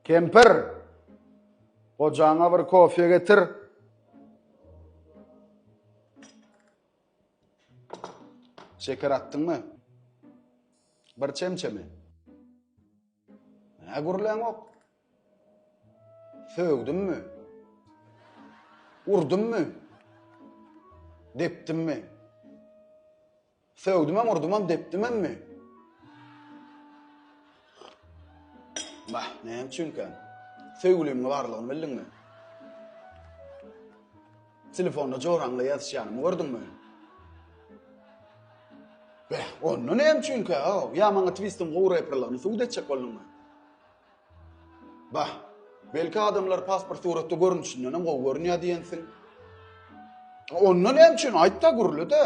Kempir! Gojaňa bir kofe getir. Şeker atdyňmy? Bir çemçemi? Nä gürläňok? Sögdümmi? Urdummy? Depdimmi? Sögdümem, urdumam, depdimemmi? Bah, näme üçinkä? Söýgülimiň barlygyny bildiňmi? Telefonda joraňla ýazyşýanymy gördüňmi? Beh, onda näme üçinkä? Ýa maňa Twistiň gowy reperligini subut etjek bolduňmy? Bah, belki adamlar pasport suratda görnüşindenem gowy görünýär diýensiň. Onda näme üçin? Aýt-da, gürle-de.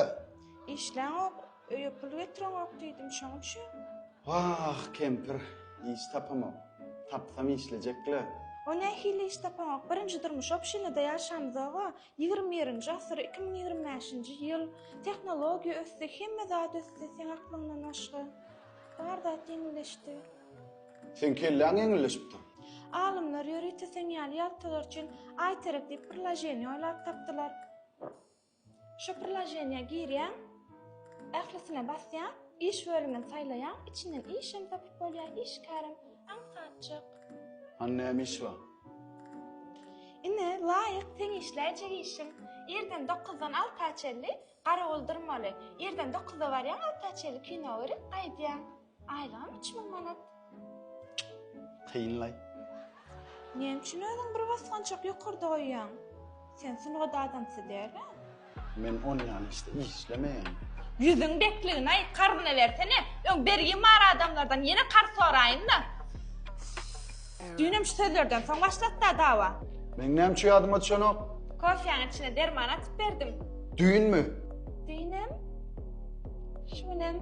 Işläňok, öýe pul getireňok diýdim, şoň üçin. Wah, kempir, iş tapamok. Tapsam işlejek-le. O nähili iş tapaňok? Birinji durmuş obşinada ýaşamyzog-a. Ýigrimi birinji asyr, 2025-nji ýyl. Tehnologiýa ösdi, hemme zat ösdi, seň aklyňdan başga. Bar zat ýeňilleşdi. Seň kelläň ýeňilleşipdir. Alymlar ýörite seň ýaly ýaltalar üçin Aýterek diýip priloženiýe oýlap tapdylar. Şo priloženiýä girýäň, ählisine basýaň, iş bölümini saýlaýaň, içinden işem tapyp bolýar, işgärem aňsatjyk. Hany näme iş bar? Ine, laýyk seň işläýjek işiň. Irden dokuzdan alta çenli garawul durmaly. Irden dokuzda barýaň, alta çenli kino görüp gaýdýaň. Aýlygam 3000 manat. Kynlaý. Näme üçin özüň bir basgançak ýokarda goýýaň? Sen sungat adamsy däl-ä. Men onýan işde işlemeýän. Ýüzüň bekligini-aý, karzyna bersene. Öň bergim bar adamlardan, ýene karz soraýyn-da. Düýnem şu sözlerden soň başlatdy-a dawa. Meň näme üçin ýadyma düşenok? Kofýaň içine derman atyp berdim. Düýnmi? Düýnem. Şu günem.